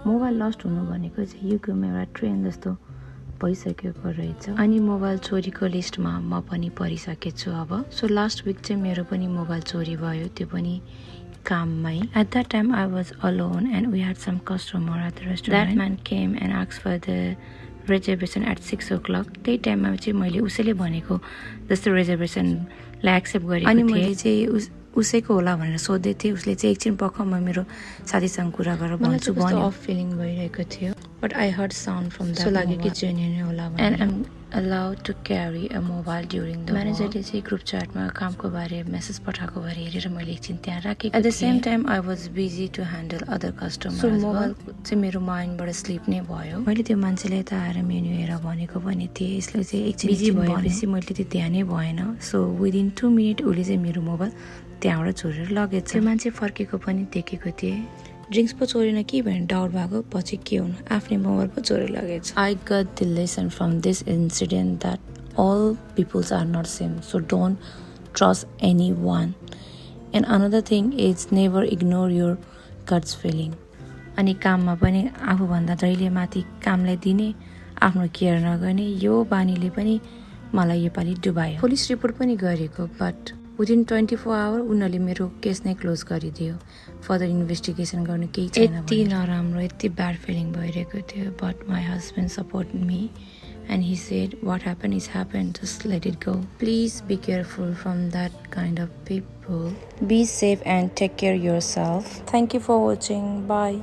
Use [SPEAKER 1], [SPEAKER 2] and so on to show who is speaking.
[SPEAKER 1] mobile lost हुनु भनेको चाहिँ युकेमा एउटा ट्रेन जस्तो भइसकेको रहेछ अनि मोबाइल चोरीको लिस्टमा म पनि परिसकेको छु अब सो लास्ट विक चाहिँ मेरो पनि मोबाइल चोरी भयो त्यो पनि काममै at that time I was alone and we had some customer at the restaurant that man came and asked for the reservation at 6 o'clock त्यही टाइममा चाहिँ मैले उसैले भनेको जस्तो रिजर्भेसनलाई एक्सेप्ट गरेको अनि मैले चाहिँ उसैको होला भनेर सोध्दै थिएँ उसले चाहिँ एकछिन पर्ख म मेरो साथीसँग कुरा गरेर भन्छु भन्यो अफ फिलिङ भइरहेको थियो but I heard sound from that लाग्यो कि जेन्युन होला भनेर and allowed to carry a mobile during the म्यानेजरले चाहिँ ग्रुप च्याटमा कामको बारे मेसेज पठाएको बारे हेरेर मैले एकछिन त्यहाँ राखेको at the same time I was busy to handle other customer so mobile चाहिँ मेरो माइन्डबाट स्लिप नै भयो मैले त्यो मान्छेले यता आएर मेन्यु हेरेर भनेको पनि थिएँ यसले चाहिँ एकछिन बिजी भएपछि मैले त्यो ध्यानै भएन सो विदिन 2 minutes उसले चाहिँ मेरो मोबाइल त्यहाँबाट चोरेर लगेछ त्यो मान्छे फर्केको पनि देखेको थिएँ ड्रिङ्क्स पो चोरेन कि भनेर डाउट भएको पछि के हुनु आफ्नै मोबाइल पो चोरेर लगेछ I got the lesson from this incident that all peoples are not same so don't trust any one and another thing is never ignore your guts feeling अनि काममा पनि आफूभन्दा जहिले माथि कामलाई दिने आफ्नो केयर नगर्ने यो बानीले पनि मलाई योपालि डुबायो पुलिस रिपोर्ट पनि गरेको बट विदिन 24 hours उनीहरूले मेरो केस नै क्लोज गरिदियो फर्दर इन्भेस्टिगेसन गर्नु केही छैन यति नराम्रो यति ब्याड फिलिङ भइरहेको थियो but my husband support me and he said what happen is happen just let it go please be careful from that kind of people be safe and take care yourself thank you for watching by